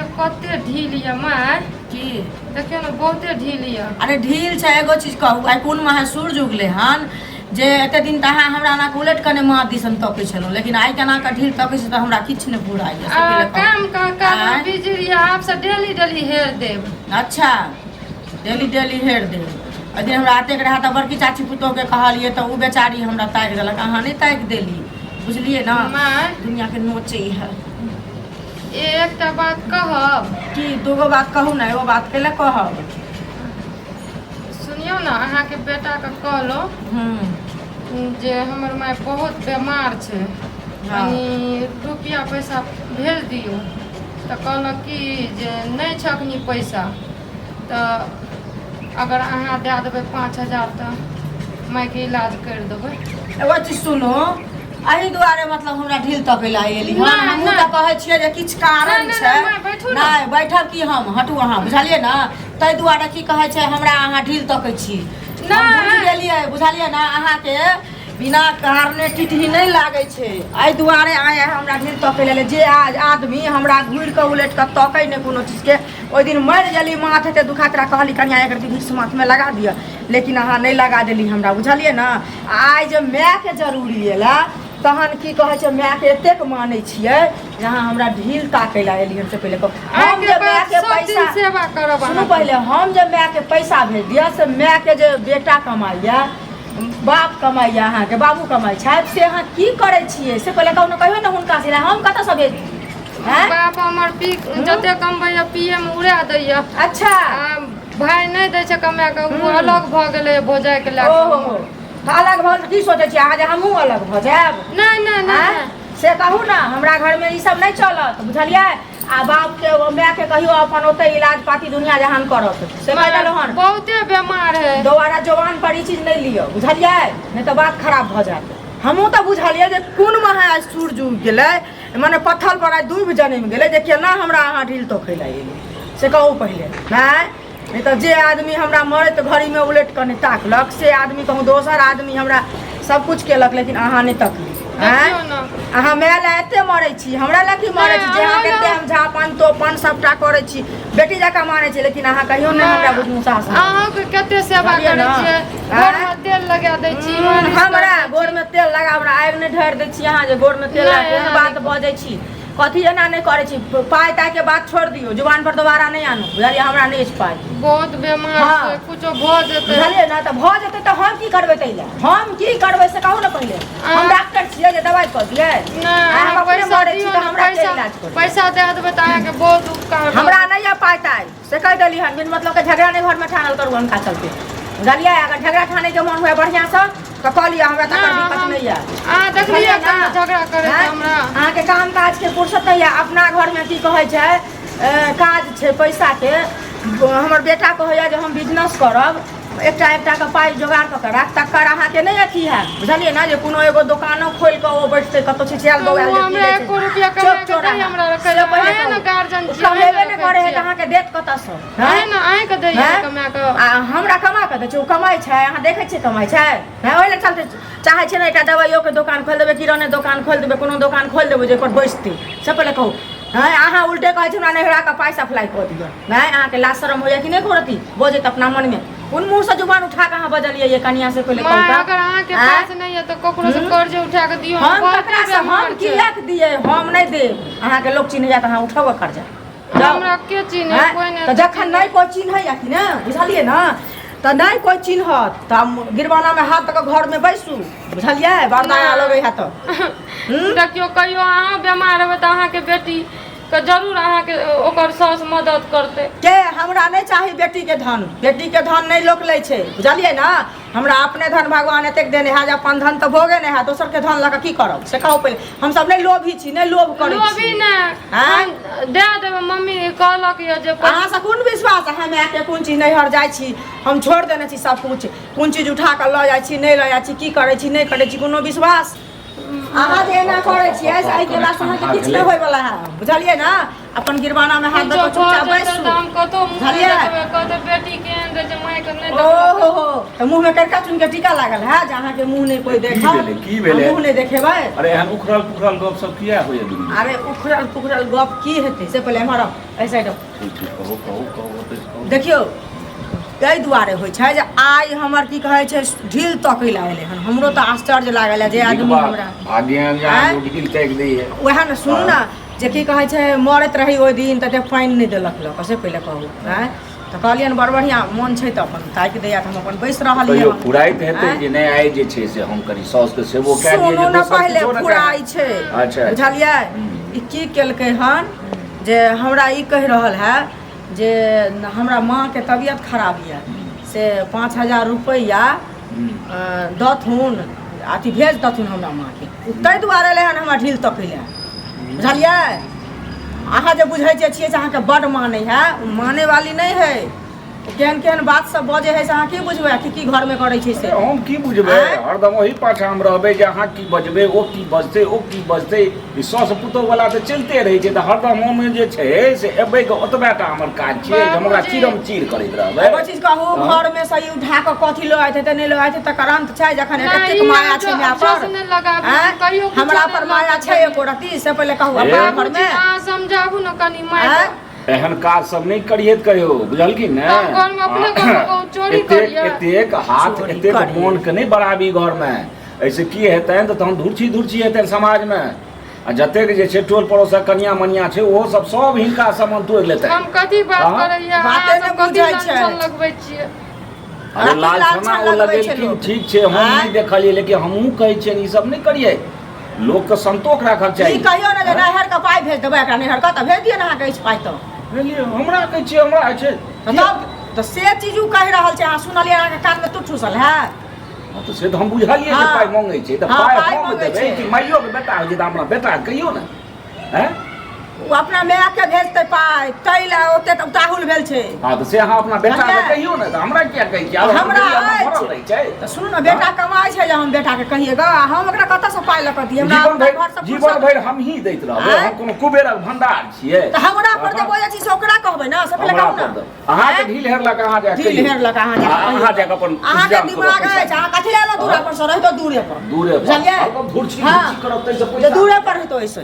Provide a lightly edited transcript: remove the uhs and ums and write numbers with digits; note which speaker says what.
Speaker 1: देखियौ कते ढील यऽ माय।
Speaker 2: की?
Speaker 1: देखियौ ने, बहुते ढील यऽ।
Speaker 2: अरे ढील छै। एगो चीज कहू, आइ कोन माहे सूरज उगले हन जे एते दिन तऽ अहाँ हमरा एना कऽ उलटि कऽ नहि माथ दिसन तकै छलहुँ, लेकिन आइ केना कऽ ढील तकै छै तऽ हमरा किछु नहि फुराइए से
Speaker 1: आ
Speaker 2: पहिले कहू।
Speaker 1: काम का काज
Speaker 2: आँय?
Speaker 1: बिजी रहियै, आब से डेली डेली हेर देब।
Speaker 2: अच्छा, डेली डेली हेर देब। ओहि दिन हमरा एतेक रहए तऽ बड़की चाची पुतोहके कहलियै तऽ ओ बेचारी हमरा ताकि देलक, अहाँ नहि ताकि देली, बुझलियै ने?
Speaker 1: माय,
Speaker 2: दुनियाके नोचै है।
Speaker 1: एकटा बात कहब?
Speaker 2: की? दूगो बात कहू ने, एगो बात कैले कहब?
Speaker 1: सुनियौ ने, अहाँके बेटाके कहलहुँ जे हमर माय बहुत बेमार छै, कनि रुपया पैसा भेज दियौ, तऽ कहलक कि जे नहि छै अखनी पैसा, तऽ अगर अहाँ दए देबै 5000 तऽ मायके इलाज करि देबै।
Speaker 2: एगो चीज सुनू, एहि दुआरे मतलब हमरा ढील तकै ला एली हन?
Speaker 1: नहि,
Speaker 2: हमहूँ
Speaker 1: नहि।
Speaker 2: तऽ कहै छियै जे किछु कारण
Speaker 1: नहि, नहि,
Speaker 2: छै।
Speaker 1: नहि, बैठू ने।
Speaker 2: नहि बैठब की हम, हटू अहाँ, बुझलियै ने? ताहि दुआरे की कहै छै हमरा अहाँ ढील तकै छी। हम
Speaker 1: नहि।
Speaker 2: बुझि गेलियै, बुझलियै ने? अहाँके बिना कारणे टिटही नहि लागै छै। एहि दुआरे आइ हमरा ढील तकै लेल जे आज आदमी हमरा घुरि कऽ उलटि कऽ तकै नहि कोनो चीजके। ओहि दिन मरि गेली, माथ एते दुखा, तोरा कहली कनिया एक रत्ती भिक्स माथमे लगा दिअ, लेकिन अहाँ नहि लगा देली हमरा, बुझलियै ने? आइ जे मायके जरूरी एला तहन की कहै छै, मायके एतेक मानै छियै जे अहाँ हमरा ढील ताकै लए एलियै से पहिले कहू। हम
Speaker 1: आइके
Speaker 2: जे
Speaker 1: बाद
Speaker 2: मायके
Speaker 1: सब दिन
Speaker 2: पैसा
Speaker 1: सेवा करब
Speaker 2: सुनू
Speaker 1: अहाँके।
Speaker 2: पहिले, हम जे मायके पैसा भेज दिअ से मायके जे बेटा कमाइए, बाप कमाइए, अहाँके बाबू कमाइ छथि, से अहाँ की करै छियै से पहिले कहू ने। कहियौ ने हुनका से, हम कतऽसँ भेज दी? आँय?
Speaker 1: बाप हमर पी जते कमबैया पिए मे उड़ा दैया। आ भाय नहि दै छै कमा कऽ, ओ अलग भऽ गेलै भौजाइके लए कऽ।
Speaker 2: ओहो, तऽ अलग भऽ गेल, की सोचै छियै अहाँ जे हमहूँ अलग भऽ जायब?
Speaker 1: नहि नहि नहि।
Speaker 2: आँय? से कहू ने, हमरा घरमे ई सब नहि चलत, बुझलियै? आ बापके ओ मायके कहियो अपन ओतै इलाज पाती दुनिया जहान करत से कहि देलहुँ हन।
Speaker 1: बहुते बेमार है।
Speaker 2: दोबारा जवान पर ई चीज नहि लिअ, बुझलियै? नहि तऽ बात खराब भऽ जायत। हमहूँ तऽ बुझलियै जे कोन महा आइ सूरज उगि गेलै, मने पत्थर पर आइ दूबि जनमि गेलै जे केना हमरा अहाँ ढील तोखै लए एलियै से कहू पहिले। नहि नहि तऽ जे आदमी हमरा मरैत घड़ीमे उलटि कऽ नहि ताकलक से आदमी कहूँ दोसर आदमी हमरा सब कुछ केलक, लेकिन अहाँ नहि तकली। आँय?
Speaker 1: देखियौ ने।
Speaker 2: अहाँ माय लए एते मरै छी, हमरा लए की मरै छी? जे अहाँके एते हम झापन तोपन सबटा करै छी, बेटी जकाँ मानै छी, लेकिन अहाँ कहियो नहि हमरा बुझू साहस।
Speaker 1: अहाँके कते सेवा
Speaker 2: बुझलियै
Speaker 1: करै
Speaker 2: ने?
Speaker 1: छियै,
Speaker 2: आँय?
Speaker 1: गोरमे तेल लगा दै छी, मालिश करै
Speaker 2: हमरा
Speaker 1: छी।
Speaker 2: गोरमे तेल लगा, हमरा आगि नहि ढारि दै छी अहाँ जे गोरमे तेल लगा।
Speaker 1: नहि,
Speaker 2: कोन
Speaker 1: एना
Speaker 2: बात
Speaker 1: नहि।
Speaker 2: बजै छी कथी? एना नहि करै छी। पाइ ताइके बात छोड़ि दियौ, जुबान पर दोबारा नहि आनू, बुझलियै? हमरा नहि अछि पाइ।
Speaker 1: बहुत बेमार छै, कुछो भऽ जेतै।
Speaker 2: बुझलियै ने? तऽ भऽ जेतै तऽ हम की करबै? ताहि लए हम की करबै से कहू ने पहिले। हम डॉक्टर छियै जे दवाइ कऽ दियै?
Speaker 1: नहि।
Speaker 2: आ हम
Speaker 1: अहाँ
Speaker 2: अपने
Speaker 1: पैसा
Speaker 2: मरै छी
Speaker 1: दियौ
Speaker 2: तऽ
Speaker 1: ने।
Speaker 2: हमरा के
Speaker 1: पैसा
Speaker 2: इलाज करतै?
Speaker 1: पैसा दए देबै तऽ अहाँके बहुत उपकार भऽ
Speaker 2: हमरा नहि यऽ पाइ ताइ से कहि देली हन। बिन मतलब के झगड़ा नहि घरमे ठानल करू हुनका चलते, बुझलियै? अगर झगड़ा ठानैके मन हुए बढ़िआँसँ तऽ कऽ लिअ, हमरा तकर दिक्कत नहि यऽ।
Speaker 1: अहाँ देखलियै
Speaker 2: बुझलियै ने?
Speaker 1: कहियो झगड़ा करैत
Speaker 2: आँय?
Speaker 1: हमरा?
Speaker 2: अहाँके काम काजके फुर्सत नहि यऽ। अपना घरमे की कहै छै, काज छै पैसाके। हमर बेटा कहैया जे हम बिजनेस करब, एकटा एकटा के पाइ जोगाड़ कऽ के राख, तकर अहाँके नहि अथी हैत, बुझलियै ने? जे कोनो एगो दोकानो खोलि कऽ ओ बैठतै कतौ छिछियाल
Speaker 1: तऽ
Speaker 2: बौआयल
Speaker 1: ओ
Speaker 2: जे
Speaker 1: हमरा
Speaker 2: की लै छै।
Speaker 1: एको रुपया
Speaker 2: चौक
Speaker 1: कमा के
Speaker 2: चौराहा।
Speaker 1: दैया हमरा रखै
Speaker 2: से
Speaker 1: लए।
Speaker 2: पहिले
Speaker 1: अहें ने
Speaker 2: कहू।
Speaker 1: गार्जियन
Speaker 2: ओ
Speaker 1: छी, अहें
Speaker 2: कमेबे
Speaker 1: ने
Speaker 2: नहि
Speaker 1: रखै
Speaker 2: करै है तऽ
Speaker 1: छियै।
Speaker 2: अहाँके देत कतऽसँ?
Speaker 1: अहें ने अहेंके दैया
Speaker 2: हैं?
Speaker 1: कमा कऽ।
Speaker 2: आ हमरा कमा कऽ दै छै? ओ कमाइ छै? अहाँ देखै छियै कमाइ छै? हैं? ओहि लए चलते चाहै छियै ने एकटा दवाइयोके दोकान खोलि देबै, किराने दोकान खोलि देबै, कोनो दोकान खोलि देबै जे ओकर बैसतै से पहिले कहू। हैं? अहाँ उल्टे कहै छी हमरा नैहराके पाइ सप्लाई कऽ दिअ। नहि अहाँके लाज शरम होइए कि नहि करती बजैत अपना मनमे? कोन मुँहसँ जुबान उठा कऽ अहाँ बजलियै ये कनिया से पहिले कहू
Speaker 1: माय,
Speaker 2: तऽ?
Speaker 1: अगर अहाँके
Speaker 2: आँय?
Speaker 1: पास नहि यऽ तऽ ककरो से कर्ज उठा कऽ दियौ।
Speaker 2: हम
Speaker 1: बहुते
Speaker 2: ककरासँ हम
Speaker 1: बेमार छै।
Speaker 2: किएक दियै? हम नहि देब। अहाँके लोक चिन्हैया तऽ अहाँ उठाउ कर्जा, जाउ।
Speaker 1: हमरा के चिन्है?
Speaker 2: आँय?
Speaker 1: कोइ नहि
Speaker 2: तऽ जखन नहि कोइ चिन्हैया कि ने, बुझलियै ने? तऽ नहि कोइ चिन्हत तऽ गिरवानामे हाथ दऽ कऽ घरमे बैसू, बुझलियै? बरदाया लगै है तऽ
Speaker 1: देखियौ, कहियो अहाँ बेमार हेबै तऽ अहाँके बेटी के जरूर अहाँके ओकर साउस मदद करतै।
Speaker 2: के हमरा नहि चाही बेटीके धन। बेटीके धन नहि लोक लै छै, बुझलियै ने? हमरा अपने धन भगवान एतेक देने है जे अपन धन तऽ भोगे नहि है, दोसरके धन लऽ कऽ की करब से कहू पहिले। हमसब नहि लोभी छी, नहि लोभ करै
Speaker 1: लोभी
Speaker 2: छी।
Speaker 1: नहि।
Speaker 2: आँय?
Speaker 1: हम दए देबै, मम्मी कहलक यऽ जे पैसा।
Speaker 2: अहाँसँ कोन विश्वास? अहाँ मायके कोन चीज नैहर जाइ छी, हम छोड़ि देने छी सब कुछ, कोन चीज उठा कऽ लऽ जाइ छी, नहि लऽ जाइ छी, की करै छी, नहि करै छी, कोनो विश्वास? अहाँ जे एना करै छियै से एहि केलासँ अहाँके किछु नहि होइवला है, बुझलियै ने? अपन गिरवाना में हाथ दऽ
Speaker 1: किछो
Speaker 2: कऽ चुपचाप
Speaker 1: भऽ जेतै
Speaker 2: बैसू
Speaker 1: तऽ हम कतहु मुँह नहि
Speaker 2: बुझलियै?
Speaker 1: देखबै, कहतै बेटी केहन रहै छै, मायके नहि
Speaker 2: ओ
Speaker 1: देखलकै।
Speaker 2: हो हो, तऽ मुँह में करिका चुन के टीका लागल है जे अहाँके मुँह नहि कोई
Speaker 3: की
Speaker 2: देखत,
Speaker 3: भेलै? की भेलै?
Speaker 2: मुँह नहि देखेबै।
Speaker 3: अरे एहन उखड़ल पुखड़ल गप सब किया होइए दुनू?
Speaker 2: अरे उखड़ल पुखड़ल गप की हेतै से पहिले एम्हर आउ, एहि साइड आउ।
Speaker 3: ठीक ठीक, कहू कहू कहू, ओतहि से कहू।
Speaker 2: देखियौ, ताहि दुआरे होइ छै जे आइ हमर की कहै छै ढील तकै लए एलै हन। हमरो तऽ आश्चर्य लागल जे आदमी हमरा
Speaker 3: भाग्य
Speaker 2: आँय?
Speaker 3: ढील ताकि दैए।
Speaker 2: उएह ने, सुनू ने, जे की कहै छै मरैत रही ओहि दिन तऽ एतेक पानि नहि देलक लऽ कऽ, से पहिले कहू। आँय, तऽ कहलियनि बड़ बढ़िआँ मोन छै तऽ अपन ताकि दैया, तऽ हम अपन बैस रहलियै
Speaker 3: कहियो
Speaker 2: हन।
Speaker 3: फुराइत हेतै
Speaker 2: आँय?
Speaker 3: जे नहि, आइ जे छै से हम कनि साउसके सेवो कए दियै
Speaker 2: सुनू
Speaker 3: जे
Speaker 2: ने,
Speaker 3: दोसर
Speaker 2: पहिले
Speaker 3: किछो ने
Speaker 2: फुराइ
Speaker 3: कहै।
Speaker 2: छै।
Speaker 3: अच्छा।
Speaker 2: बुझलियै?
Speaker 3: हूँ।
Speaker 2: ई की केलकै हन जे हमरा ई कहि रहल है जे हमरा माँके तबियत खराब यऽ, से 5000 रुपैआ दथुन, अथी भेज दथुन हमरा माँके। ओ ताहि दुआरे एलै हन हमरा ढील तकै लए, बुझलियै? अहाँ जे बुझै जे छियै से अहाँके बड्ड मानै है, ओ मानै वाली नहि है। ओ केहन केहन बात सब बजै है से अहाँ की बुझबै, आ की की घरमे करै छै से।
Speaker 3: अरे हम की बुझबै?
Speaker 2: आँय?
Speaker 3: हरदम ओही पाछाँ हम रहबै जे अहाँ की बजबै, ओ की बजतै, ओ की बजतै। ई साउस पुतोह वाला तऽ चलिते रहै छै, तऽ हरदम हम जे छै से एबै के ओतबे टा हमर काज छियै जे हम ओकरा
Speaker 1: बाबूजी।
Speaker 3: चिरम चिर करैत रहबै।
Speaker 2: एगो चीज कहू?
Speaker 3: हँ।
Speaker 2: घर में से ई उठा कऽ कथी लऽ आयत हेतै, नहि लऽ आयत हेतै, तकर अंत छै? जखन
Speaker 1: नहि,
Speaker 2: एतेक
Speaker 1: ई
Speaker 2: माया छै माय
Speaker 1: अफसोस
Speaker 2: पर,
Speaker 1: नहि लगाबू,
Speaker 2: आँय?
Speaker 1: कहियो किछो
Speaker 2: हमरा
Speaker 1: नहि
Speaker 2: पर माया
Speaker 1: लऽ
Speaker 2: छै
Speaker 1: कऽ
Speaker 2: एको रत्ती, से पहिले कहू।
Speaker 3: हे।
Speaker 2: अपना घर
Speaker 1: बाबूजी,
Speaker 2: में
Speaker 1: अहाँ समझाबू ने कनि माय
Speaker 2: आँय?
Speaker 1: के।
Speaker 3: एहन काज सब नहि करिहे कहियो, बुझलखिन ने?
Speaker 1: हम घरमे अपने घरमे कहूँ चोरी
Speaker 3: एतेक
Speaker 1: करियै।
Speaker 3: एतेक हाथ
Speaker 2: चोरी
Speaker 3: एतेक
Speaker 2: करियै।
Speaker 3: मोन के नहि बढ़ाबी घरमे। एहिसँ की हेतनि तऽ तहन धुरछी धुरछी हेतनि समाजमे, आ जतेक जे छै टोल पड़ोसक कनिया मनिया छै, ओहो सब सब हिनका सामान तोड़ि लेतनि।
Speaker 1: हम कथी बात
Speaker 3: हाँ?
Speaker 1: करैया?
Speaker 2: बाते
Speaker 1: अहाँ
Speaker 2: नहि
Speaker 1: सब कथी
Speaker 2: बुझै छै।
Speaker 1: लाछन लगबै छियै?
Speaker 3: अरे
Speaker 2: कथी
Speaker 3: लालछना
Speaker 2: लालछन
Speaker 3: ओ
Speaker 2: लगबै छै
Speaker 3: लगेलखिन
Speaker 2: लोक?
Speaker 3: ठीक छै, हम
Speaker 2: आँय?
Speaker 3: नहि देखलियै, लेकिन हमहूँ कहै छियनि ई सब नहि करियै, लोकके संतोष राखक
Speaker 2: ई
Speaker 3: चाही।
Speaker 2: कहियो ने जे नैहर के पाइ भेज देबै एकरा, नैहर के तऽ भेज दियौ ने अहाँके अछि पाइ तऽ।
Speaker 3: बुझलियै? हमरा कहै छियै, हमरा होइ छै
Speaker 2: तऽ तब तऽ से चीज उ कहि रहल छै, अहाँ सुनलियै? अहाँके कानमे तुट ठुसल है?
Speaker 3: हँ, तऽ से तऽ हम बुझलियै जे
Speaker 2: हँ।
Speaker 3: पाइ मंगै छै तऽ
Speaker 2: हँ,
Speaker 3: पाइ
Speaker 2: पाइ
Speaker 3: हम
Speaker 2: मंगै
Speaker 3: देबै
Speaker 2: छै।
Speaker 3: कि माइयोके बेटा होइ छै तऽ अपना बेटाके कहियौ ने। हैं?
Speaker 2: ओ अपना मायके भेजतै पाइ, ताहि लए ओतेक उताहुल भेल छै।
Speaker 3: हँ, तऽ से अहाँ अपना बेटाके
Speaker 2: बुझलियै?
Speaker 3: कहियौ ने, तऽ हमरा किया कहै छियै? आब
Speaker 2: हमरा
Speaker 3: हमरा
Speaker 2: अछि।
Speaker 3: भरल रहै छै।
Speaker 2: तऽ सुनू ने, बेटा कमाइ छै जे हम बेटाके कहियै गऽ, आ हम ओकरा कतऽसँ पाइ लऽ कऽ दियै? हमरा
Speaker 3: जीवन
Speaker 2: अपना
Speaker 3: भरि
Speaker 2: घरसँ
Speaker 3: जीवन
Speaker 2: फुर्सत
Speaker 3: भरि हमही दैत रहबै?
Speaker 2: आँय?
Speaker 3: हम कोनो कुबेरक भंडार छियै?
Speaker 2: तऽ हमरा पर जे बजै छी से ओकरा कहबै ने, से पहिले
Speaker 3: हमरा
Speaker 2: कहू
Speaker 3: पर
Speaker 2: ने।
Speaker 3: दऽ। अहाँके ढील हेरलक, अहाँ जाके
Speaker 2: ढील
Speaker 3: कहियौ।
Speaker 2: हेरलक, अहाँ जाके
Speaker 3: अहाँ
Speaker 2: कहियौ।
Speaker 3: जाके अपन
Speaker 2: अहाँके
Speaker 3: इंतजाम करू
Speaker 2: दिमाग
Speaker 3: पैसा।
Speaker 2: अछि, अहाँ कथी लए एलहुँ दूरा पर से? रहितो दूरे पर।
Speaker 3: दूरे पर।
Speaker 2: बुझलियै?
Speaker 3: हरदम धुरछी
Speaker 2: हँ।
Speaker 3: धुरछी करब ताहिसँ
Speaker 2: जे
Speaker 3: पैसा
Speaker 2: दूरे पर रहितो ऐसे।